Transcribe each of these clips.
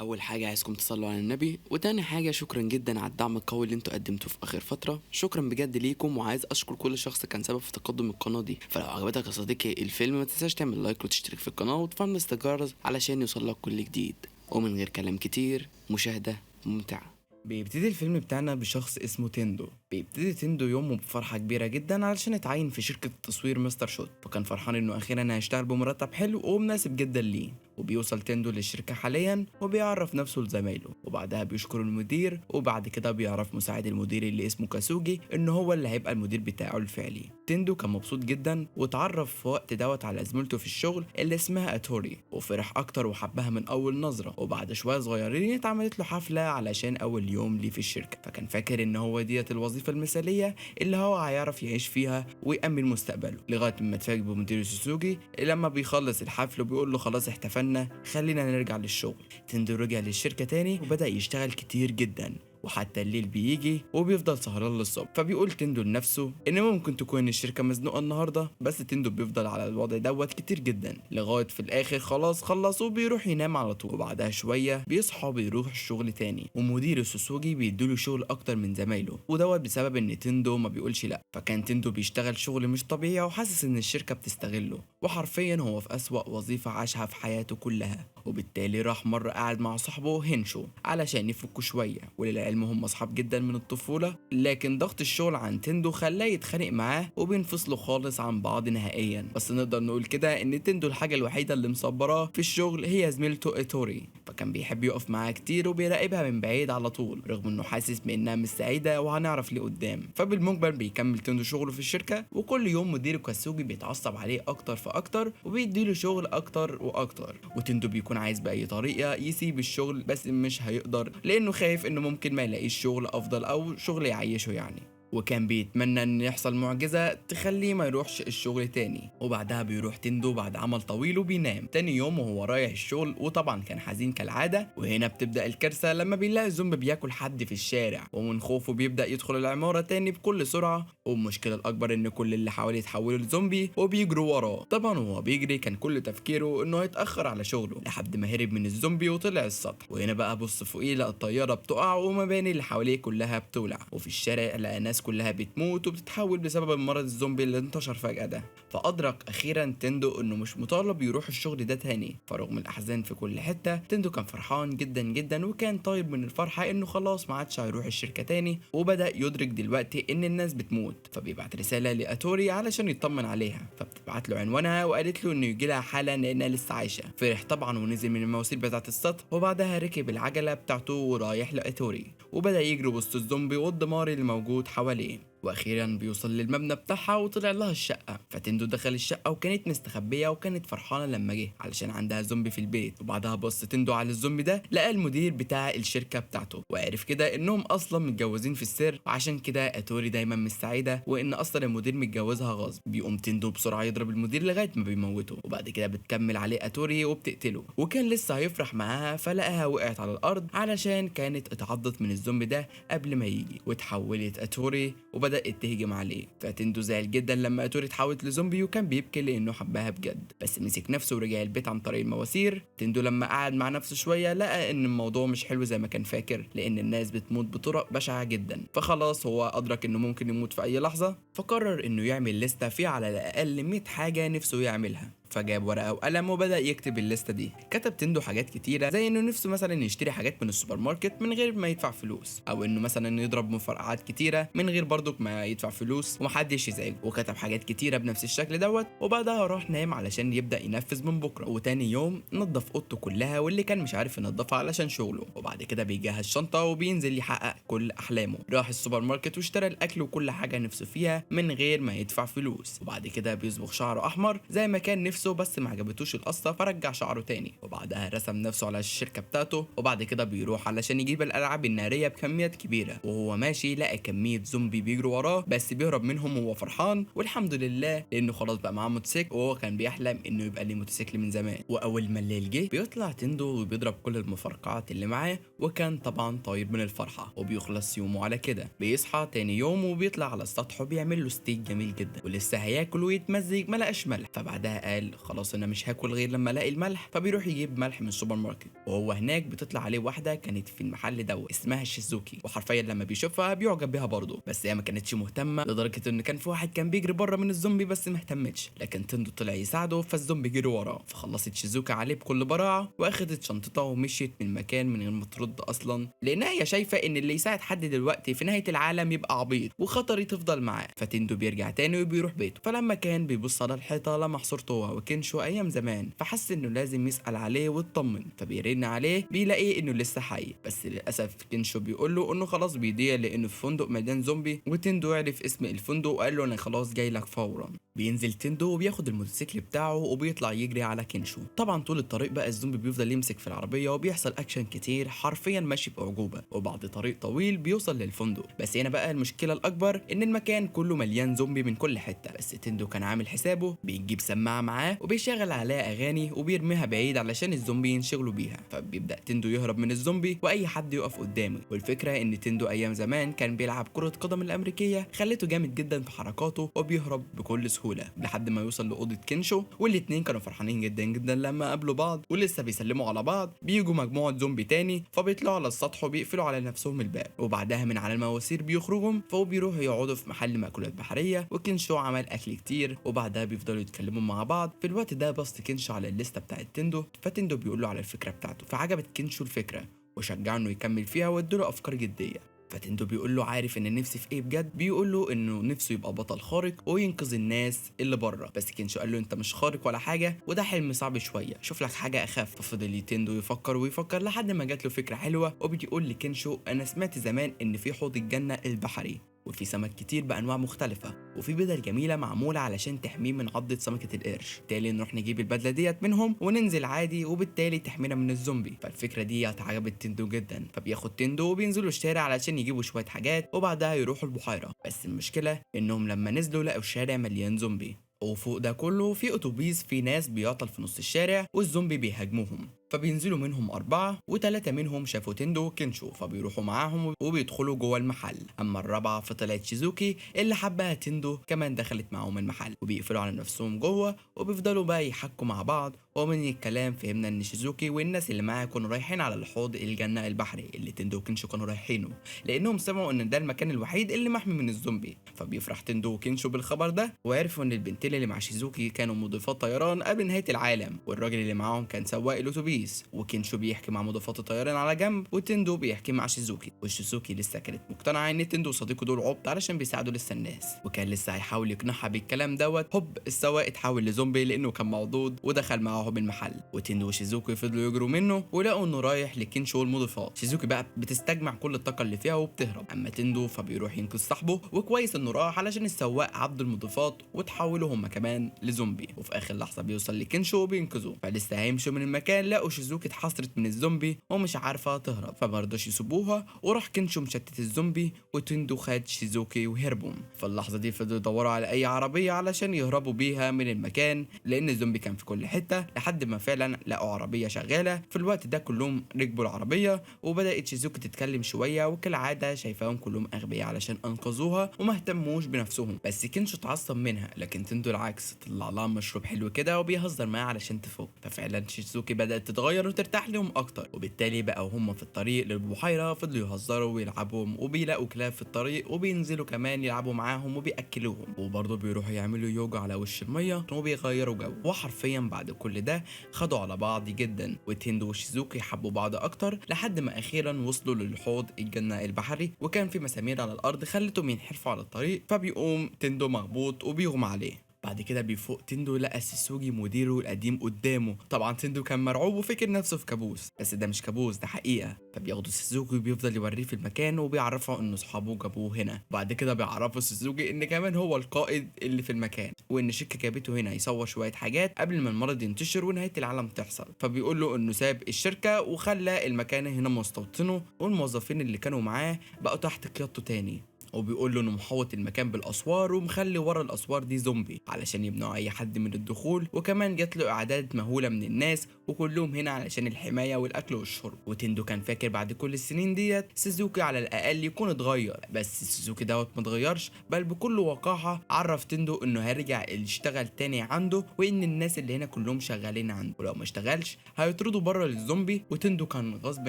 اول حاجة عايزكم تصلوا على النبي، وتاني حاجة شكرا جدا على الدعم القوي اللي انتوا قدمتوه في اخر فترة، شكرا بجد ليكم. وعايز اشكر كل شخص كان سبب في تقدم القناة دي. فلو عجبتك يا صديقي الفيلم ما تنساش تعمل like وتشترك في القناة وتفعل الجرس علشان يوصلك كل جديد. ومن غير كلام كتير، مشاهده ممتعة. بيبتدي الفيلم بتاعنا بشخص اسمه تندو. بيبتدي تندو يومه بفرحة كبيرة جدا علشان اتعين في شركة التصوير مستر شوت، فكان فرحان انه اخيرا هيشتغل بمرتب حلو ومناسب جدا ليه. وبيوصل تندو للشركة حاليا وبيعرف نفسه لزمايله، وبعدها بيشكر المدير، وبعد كده بيعرف مساعد المدير اللي اسمه كاسوجي ان هو اللي هيبقى المدير بتاعه الفعلي. تندو كان مبسوط جدا واتعرف في وقت دوت على زميلته في الشغل اللي اسمها اتوري، وفرح اكتر وحبها من اول نظرة. وبعد شوية صغيرين اتعملت له حفلة علشان اول يوم ليه في الشركة، فكان فاكر ان هو ديت الوظيفة المثالية اللي هو هيعرف يعيش فيها ويأمن مستقبله، لغاية ما اتفاجئ بمدير سوسوجي لما بيخلص الحفل وبيقول له خلاص احتفلنا، خلينا نرجع للشغل. تندو رجع للشركة تاني وبدأ يشتغل كتير جدا، وحتى الليل بيجي وبيفضل سهران للصبح. فبيقول تندو لنفسه ان ممكن تكون الشركة مزنوقه النهارده، بس تندو بيفضل على الوضع دوت كتير جدا لغاية في الاخر خلاص خلص وبيروح ينام على طول. وبعدها شوية بيصحى بيروح الشغل تاني، ومدير سوسوجي بيديله شغل اكتر من زمايله، ودوت بسبب ان تندو ما بيقولش لا. فكان تندو بيشتغل شغل مش طبيعي وحاسس ان الشركة بتستغله، وحرفيا هو في اسوأ وظيفة عاشها في حياته كلها. وبالتالي راح مرة قعد مع صاحبه هينشو علشان يفكوا شوية، وللعلم هم اصحاب جدا من الطفولة، لكن ضغط الشغل عن تندو خلاه يتخانق معاه وبينفصلوا خالص عن بعض نهائيا. بس نقدر نقول كده ان تندو الحاجة الوحيدة اللي مصبراه في الشغل هي زميلته اتوري، فكان بيحب يقف معاها كتير وبيراقبها من بعيد على طول، رغم انه حاسس بانها مش سعيدة وهنعرف ليه قدام. فبالمجمل بيكمل تندو شغله في الشركة، وكل يوم مديره كاسوجي بيتعصب عليه اكتر فاكتر وبيديله شغل اكتر واكتر، وتندو بيكون عايز باي طريقة يسيب الشغل بس مش هيقدر لانه خايف انه ممكن ما يلاقيش شغل افضل او شغل يعيشه يعني. وكان بيتمنى ان يحصل معجزة تخليه ما يروحش الشغل تاني. وبعدها بيروح تندو بعد عمل طويل وبينام. تاني يوم وهو رايح الشغل وطبعا كان حزين كالعادة، وهنا بتبدأ الكارثة لما بيلاقي زومبي بياكل حد في الشارع، ومن خوفه بيبدأ يدخل العمارة تاني بكل سرعة. والمشكلة الأكبر ان كل اللي حواليه يتحولوا لزومبي وبيجروا وراه. طبعا وهو بيجري كان كل تفكيره انه هيتأخر على شغله، لحد ما هرب من الزومبي وطلع السطح. وهنا بقى بص فوقيه لقى الطيارة بتقع ومباني اللي حواليه كلها بتولع، وفي الشارع لقى ناس كلها بتموت وبتتحول بسبب المرض الزومبي اللي انتشر فجأة ده. فأدرك أخيرا تندو إنه مش مطالب يروح الشغل ده تاني. فرغم الأحزان في كل حتة تندو كان فرحان جدا جدا، وكان طاير من الفرحة إنه خلاص ما عادش هيروح الشركة تاني، وبدأ يدرك دلوقتي إن الناس بتموت. فبيبعت رسالة لأتوري علشان يطمن عليها، فبتبعت له عنوانها وقالت له إنه يجي لها حالا لأنها لسه عايشة. فرح طبعا ونزل من المواسير بتاعة السطح، وبعدها ركب العجلة بتاعته ورايح لأتوري، وبدأ يجري وسط الزومبي والدمار اللي موجود حواليه. واخيرا بيوصل للمبنى بتاعها وطلع لها الشقة. فتندو دخل الشقة وكانت مستخبيه وكانت فرحانة لما جه علشان عندها زومبي في البيت. وبعدها بص تندو على الزومبي ده لقى المدير بتاع الشركة بتاعته، وعرف كده انهم اصلا متجوزين في السر، وعشان كده اتوري دايما مش سعيدة وان اصلا المدير متجوزها غصب. بيقوم تندو بسرعة يضرب المدير لغاية ما بيموته، وبعد كده بتكمل عليه اتوري وبتقتله. وكان لسه هيفرح معاها فلقاها وقعت على الارض علشان كانت اتعضت من الزومبي ده قبل ما يجي، واتحولت اتوري وبدأت تهجم عليه. فتندو زعل جدا لما اتوري اتحولت لزومبي وكان بيبكي لانه حبها بجد، بس مسك نفسه ورجع البيت عن طريق المواسير. تندو لما قعد مع نفسه شوية لقى ان الموضوع مش حلو زي ما كان فاكر، لان الناس بتموت بطرق بشعة جدا. فخلاص هو ادرك انه ممكن يموت في اي لحظة، فقرر انه يعمل لستة فيها على الاقل 100 حاجة نفسه يعملها. فجاب ورقة وقلم وبدأ يكتب الليستة دي. كتب تندو حاجات كتيرة، زي انه نفسه مثلا يشتري حاجات من السوبر ماركت من غير ما يدفع فلوس، او انه مثلا يضرب مفرقعات كتيرة من غير برضك ما يدفع فلوس ومحدش يزعجه. وكتب حاجات كتيرة بنفس الشكل دوت. وبعدها راح نام علشان يبدأ ينفذ من بكرة. وتاني يوم نظف اوضته كلها واللي كان مش عارف ينظفها علشان شغله. وبعد كده بيجهز شنطة وبينزل يحقق كل احلامه. راح السوبر ماركت واشترى الاكل وكل حاجة نفسه فيها من غير ما يدفع فلوس. وبعد كده بيصبغ شعره احمر زي ما كان نفسه، بس ما عجبتوش القصة فرجع شعره تاني. وبعدها رسم نفسه على الشركة بتاعته. وبعد كده بيروح علشان يجيب الالعاب النارية بكميات كبيرة، وهو ماشي لقى كمية زومبي بيجروا وراه، بس بيهرب منهم وهو فرحان والحمد لله لانه خلاص بقى معاه موتوسيكل، وهو كان بيحلم انه يبقى ليه موتوسيكل من زمان. واول ما الليل جه بيطلع تندو وبيضرب كل المفرقعات اللي معاه، وكان طبعا طاير من الفرحة. وبيخلص يومه على كده. بيصحى تاني يوم وبيطلع على السطح وبيعمل له ستيك جميل جدا، ولسه هياكل ويتمزج ما لقاش ملح. فبعدها قال بيقول خلاص انا مش هاكل غير لما الاقي الملح، فبيروح يجيب ملح من السوبر ماركت. وهو هناك بتطلع عليه واحدة كانت في المحل دوت اسمها شيزوكي، وحرفيا لما بيشوفها بيعجب بيها برضه، بس هي ما كانتش مهتمة لدرجة ان كان في واحد كان بيجري بره من الزومبي بس ما اهتمتش، لكن تندو طلع يساعده فالزومبي جري وراه، فخلصت شيزوكا عليه بكل براعه واخدت شنطتها ومشيت من المكان من غير ما ترد اصلا، لانها هي شايفه ان اللي يساعد حد دلوقتي في نهاية العالم يبقى عبيط وخطر تفضل معاه. فتندو بيرجع تاني وبيروح بيته، فلما كان بيبص على الحيطة لمح صورته هو وكينشو ايام زمان، فحس انه لازم يسال عليه ويطمن، فبيرن عليه بيلاقيه انه لسه حي، بس للاسف كينشو بيقول له انه خلاص بيضيع لانه في فندق مليان زومبي، وتندو عرف اسم الفندق وقال له انا خلاص جاي لك فورا. بينزل تندو وبياخد الموتوسيكل بتاعه وبيطلع يجري على كينشو. طبعا طول الطريق بقى الزومبي بيفضل يمسك في العربية وبيحصل اكشن كتير، حرفيا ماشي باعجوبه. وبعد طريق طويل بيوصل للفندق، بس هنا بقى المشكلة الاكبر ان المكان كله مليان زومبي من كل حتة، بس تندو كان عامل حسابه، بيجيب سماعه معاه وبيشغل عليها اغاني وبيرميها بعيد علشان الزومبي ينشغلوا بيها. فبيبدا تندو يهرب من الزومبي واي حد يقف قدامه. والفكرة ان تندو ايام زمان كان بيلعب كره قدم الامريكية، خلته جامد جدا في حركاته وبيهرب بكل سهولة لحد ما يوصل لاوضه كينشو. والاتنين كانوا فرحانين جدا جدا لما قابلوا بعض ولسه بيسلموا على بعض. بيجوا مجموعة زومبي تاني فبيطلعوا على السطح وبيقفلوا على نفسهم الباب، وبعدها من على المواسير بيخرجوا، فبيروحوا يقعدوا في محل مأكولات بحرية، وكينشو عمل اكل كتير، وبعدها بيفضلوا يتكلموا مع بعض. في الوقت ده بص كينشو على الليستة بتاعت تندو، فتندو بيقول له على الفكرة بتاعته، فعجبت كينشو الفكرة وشجعه انه يكمل فيها وادوله افكار جدية. فتندو بيقول له عارف ان نفسي في ايه بجد؟ بيقول له انه نفسه يبقى بطل خارق وينقذ الناس اللي بره، بس كينشو قال له انت مش خارق ولا حاجة وده حلم صعب شوية، شوف لك حاجة اخف. ففضل تندو يفكر ويفكر لحد ما جات له فكرة حلوة، وبيقول لكينشو انا سمعت زمان ان في حوض الجنة البحري وفي سمك كتير بانواع مختلفة وفي بدل جميلة معمولة علشان تحميه من عضه سمكة القرش، بالتالي نروح نجيب البدلة ديت منهم وننزل عادي وبالتالي تحمينا من الزومبي. فالفكرة دي عجبت تندو جدا، فبياخد تندو وبينزلوا الشارع علشان يجيبوا شوية حاجات وبعدها يروحوا البحيرة. بس المشكلة انهم لما نزلوا لقوا الشارع مليان زومبي، وفوق ده كله في اتوبيس في ناس بيعطل في نص الشارع والزومبي بيهاجموهم، فبينزلوا منهم 4 و3 منهم شافوا تندو وكينشو فبيروحوا معاهم وبيدخلوا جوه المحل. اما الرابعة فطلعت شيزوكي اللي حبها تندو كمان دخلت معاهم المحل، وبيقفلوا على نفسهم جوه وبيفضلوا بقى يحكوا مع بعض. ومن الكلام فهمنا ان شيزوكي والناس اللي معاها كانوا رايحين على الحوض الجنة البحري اللي تندو وكينشو كانوا رايحينه، لانهم سمعوا ان ده المكان الوحيد اللي محمي من الزومبي. فبيفرح تندو وكينشو بالخبر ده، وعرفوا ان البنتين اللي مع شيزوكي كانوا مضيفات طيران قبل نهاية العالم، والراجل اللي معاهم كان سواق الاتوبيس. وكينشو بيحكي مع مضيفات الطيران على جنب، وتندو بيحكي مع شيزوكي. وشيزوكي لسه كانت مقتنعة ان تندو وصديقه دول عبط علشان بيساعدوا لسه الناس، وكان لسه هيحاول يقنعها بالكلام دوت. هوب السواق اتحول لزومبي لانه كان معضوض ودخل معاهم المحل، وتندو وشيزوكي فضلوا يجروا منه ولقوا انه رايح لكينشو والمضيفات. شيزوكي بقى بتستجمع كل الطاقة اللي فيها وبتهرب، اما تندو فبيروح ينقذ صاحبه، وكويس انه راح علشان السواق عض المضيفات وتحولوا هما كمان لزومبي. وفي اخر لحظة بيوصل لكينشو وبينقذه. فلسه هيمشوا من المكان لقوا شيزوكي اتحصرت من الزومبي ومش عارفه تهرب، فمرضوش يسيبوها، وراح كينشو مشتت الزومبي وتندو خد شيزوكي وهربوا. في اللحظة دي فضلوا يدوروا على اي عربية علشان يهربوا بيها من المكان لان الزومبي كان في كل حتة، لحد ما فعلا لقوا عربية شغالة. في الوقت ده كلهم ركبوا العربية وبدات شيزوكي تتكلم شوية، وكالعادة شايفاهم كلهم اغبياء علشان انقذوها وما اهتموش بنفسهم. بس كينشو اتعصب منها، لكن تندو العكس طلع لها مشروب حلو كده وبيهزر معاها علشان تفوق. ففعلا شيزوكي بدات تتغير وترتاح لهم اكتر، وبالتالي بقوا هم في الطريق للبحيره فضلوا يهزروا ويلعبوا، وبيلاقوا كلاب في الطريق وبينزلوا كمان يلعبوا معاهم وبياكلوهم، وبرضه بيروحوا يعملوا يوجا على وش المية وبيغيروا جو. وحرفيا بعد كل ده خدوا على بعض جدا، وتندو وشيزوكي حبوا بعض اكتر لحد ما اخيرا وصلوا للحوض الجنة البحري، وكان في مسامير على الارض خلتهم ينحرفوا على الطريق، فبيقوم تندو مخبوط وبيغمى عليه. بعد كده بيفوق تندو لقى سيسوجي مديره القديم قدامه. طبعا تندو كان مرعوب وفكر نفسه في كابوس، بس ده مش كابوس ده حقيقة. فبياخده سيسوجي وبيفضل يوريه في المكان وبيعرفه ان اصحابه جابوه هنا. بعد كده بيعرفه سيسوجي ان كمان هو القائد اللي في المكان، وان الشركة جابته هنا يصور شوية حاجات قبل ما المرض ينتشر ونهاية العالم تحصل. فبيقول له انه ساب الشركة وخلى المكان هنا مستوطنة، والموظفين اللي كانوا معاه بقوا تحت قيادته تاني. وبيقول له انه محوط المكان بالاسوار ومخلي ورا الاسوار دي زومبي علشان يمنعوا اي حد من الدخول، وكمان جات له اعداد مهولة من الناس وكلهم هنا علشان الحماية والاكل والشرب. وتندو كان فاكر بعد كل السنين ديت سوزوكي على الاقل يكون اتغير، بس سوزوكي دوت ما اتغيرش، بل بكل وقاحه عرف تندو انه هيرجع يشتغل تاني عنده، وان الناس اللي هنا كلهم شغالين عنده، ولو ما اشتغلش هيطردوا بره للزومبي. وتندو كان غصب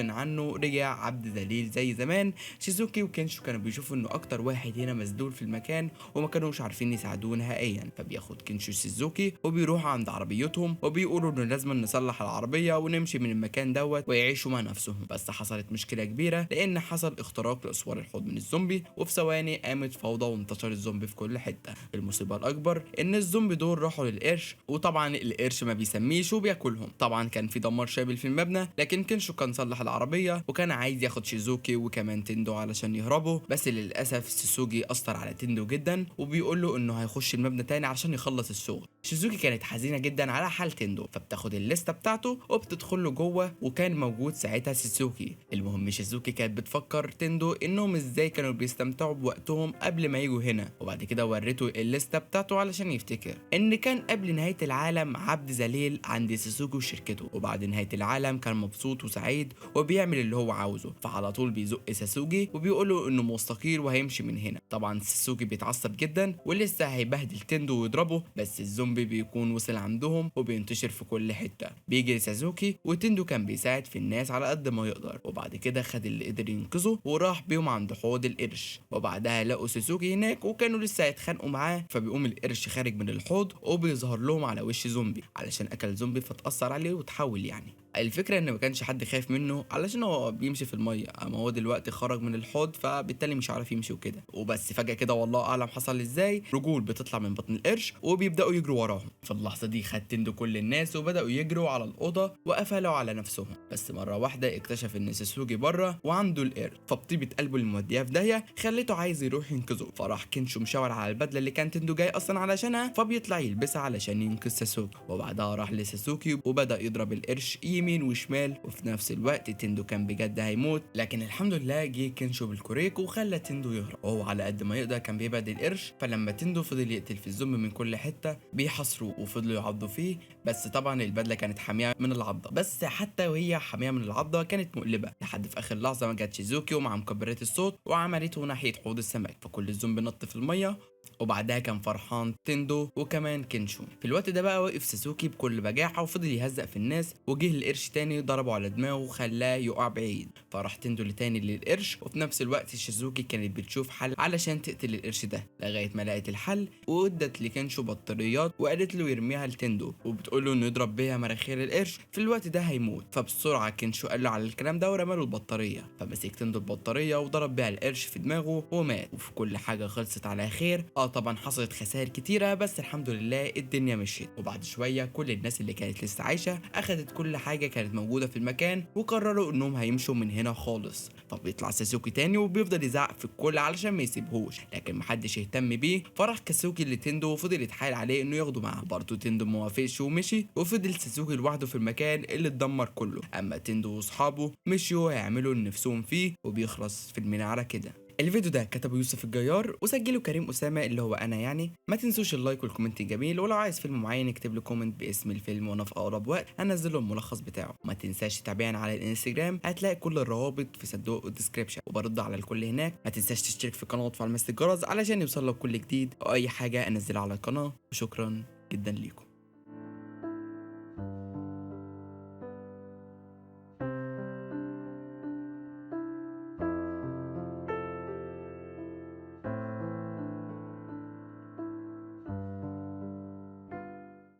عنه رجع عبد ذليل زي زمان. شيزوكي وكينشو كانوا بيشوفوا انه اكتر واحد هنا مسدول في المكان وما كانوش عارفين يساعدوه نهائيا، فبياخد كينشو سوزوكي وبيروح عند عربيتهم وبيقولوا انه لازم نصلح العربية ونمشي من المكان دوت ويعيشوا مع نفسهم. بس حصلت مشكلة كبيرة لان حصل اختراق لاسوار الحوض من الزومبي، وفي ثواني قامت فوضى وانتشر الزومبي في كل حتة. المصيبة الاكبر ان الزومبي دول راحوا للقرش، وطبعا القرش ما بيسميش وبياكلهم. طبعا كان في دمار شامل في المبنى، لكن كينشو كان صلح العربية وكان عايز ياخد شيزوكي وكمان تندو علشان يهربوا، بس للاسف سوسوجي اثر على تندو جدا وبيقول له انه هيخش المبنى تاني عشان يخلص الشغل. شيزوكي كانت حزينة جدا على حال تندو، فبتاخد الليستة بتاعته وبتدخل له جوه، وكان موجود ساعتها سوسوكي. المهم شيزوكي كانت بتفكر تندو انهم ازاي كانوا بيستمتعوا بوقتهم قبل ما يجوا هنا، وبعد كده وريته الليستة بتاعته علشان يفتكر ان كان قبل نهاية العالم عبد ذليل عند سوسوكي وشركته، وبعد نهاية العالم كان مبسوط وسعيد وبيعمل اللي هو عاوزه. فعلى طول بيزق ساسوجي وبيقول له انه مستقيل وهيمشي من هنا. طبعا ساسوجي بيتعصب جدا ولسه هيبهدل تندو ويضربه، بس الزومبي بيكون وصل عندهم وبينتشر في كل حتة. بيجي ساسوكي وتندو كان بيساعد في الناس على قد ما يقدر، وبعد كده خد اللي قدر ينقذه وراح بيهم عند حوض القرش، وبعدها لقوا ساسوكي هناك وكانوا لسه هيتخانقوا معاه، فبيقوم القرش خارج من الحوض وبيظهر لهم على وش زومبي علشان اكل زومبي فتأثر عليه وتحول. يعني الفكرة ان ما كانش حد خايف منه علشان هو بيمشي في المية، اما هو دلوقتي خرج من الحوض فبالتالي مش عارف يمشي وكده. وبس فجاة كده والله اعلم حصل ازاي رجول بتطلع من بطن القرش وبيبداوا يجروا وراهم. في اللحظة دي خد تندو كل الناس وبداوا يجروا على الاوضة وقفلوا على نفسهم، بس مرة واحدة اكتشف ان سوسوجي بره وعنده القرش، فبطيبه قلبه اللي مودياه في داهية خليته عايز يروح ينقذه. فراح كينشو مشاور على البدلة اللي كان تندو جاي اصلا علشانها، فبيطلع يلبسها علشان ينقذ ساسوكي. وبعدها راح لساسوكي وبدا يضرب القرش يمين وشمال، وفي نفس الوقت تندو كان بجد هيموت، لكن الحمد لله جه كينشو بالكوريك وخلى تندو يهرب، وهو على قد ما يقدر كان بيبعد القرش. فلما تندو فضل يقتل في الزومبي من كل حتة بيحاصروه وفضلوا يعضوا فيه، بس طبعا البدلة كانت حامية من العضه، بس حتى وهي حامية من العضه كانت مؤلمة، لحد في اخر لحظة ما جت شيزوكي ومع مكبرات الصوت وعملته ناحية حوض السمك، فكل الزومبي نط في المية. وبعدها كان فرحان تندو وكمان كينشو. في الوقت ده بقى وقف ساسوكي بكل بجاحه وفضل يهزق في الناس، وجه القرش تاني ضربه على دماغه وخلاه يقع بعيد، فراح تندو لتاني للقرش. وفي نفس الوقت شيزوكي كانت بتشوف حل علشان تقتل القرش ده، لغاية ما لقت الحل وادت لكينشو بطاريات وقالت له يرميها لتندو، وبتقول له انه يضرب بيها مراخير القرش، في الوقت ده هيموت. فبسرعه كينشو قال له على الكلام ده ورمى له البطارية، فمسك تندو البطارية وضرب بيها القرش في دماغه ومات. وفي كل حاجة خلصت على خير. طبعا حصلت خسائر كتيرة بس الحمد لله الدنيا مشيت. وبعد شوية كل الناس اللي كانت لسه عايشه اخدت كل حاجة كانت موجودة في المكان وقرروا انهم هيمشوا من هنا خالص. فبيطلع ساسوكي تاني وبيفضل يزعق في الكل علشان ما يسيبهوش، لكن محدش اهتم بيه. فراح كاسوكي لتندو وفضل يتحايل عليه انه ياخده معاه، برضه تندو موافقش ومشي، وفضل ساسوكي لوحده في المكان اللي اتدمر كله. اما تندو واصحابه مشيوا هيعملوا اللي نفسهم فيه، وبيخلص فيلمنا على كده. الفيديو ده كتبه يوسف الجيار وسجله كريم اسامة اللي هو انا يعني. ما تنسوش ال like وال comment الجميل، ولو عايز فيلم معين اكتب لي comment باسم الفيلم وانا في اقرب وقت هنزله الملخص بتاعه. ما تنساش تتابعنا على الانستجرام، هتلاقي كل الروابط في صندوق ال description وبرد على الكل هناك. ما تنساش تشترك في القناة وتفعل مس الجرس علشان يوصلك كل جديد او اي حاجة انزلها على القناة. وشكرا جدا ليكم.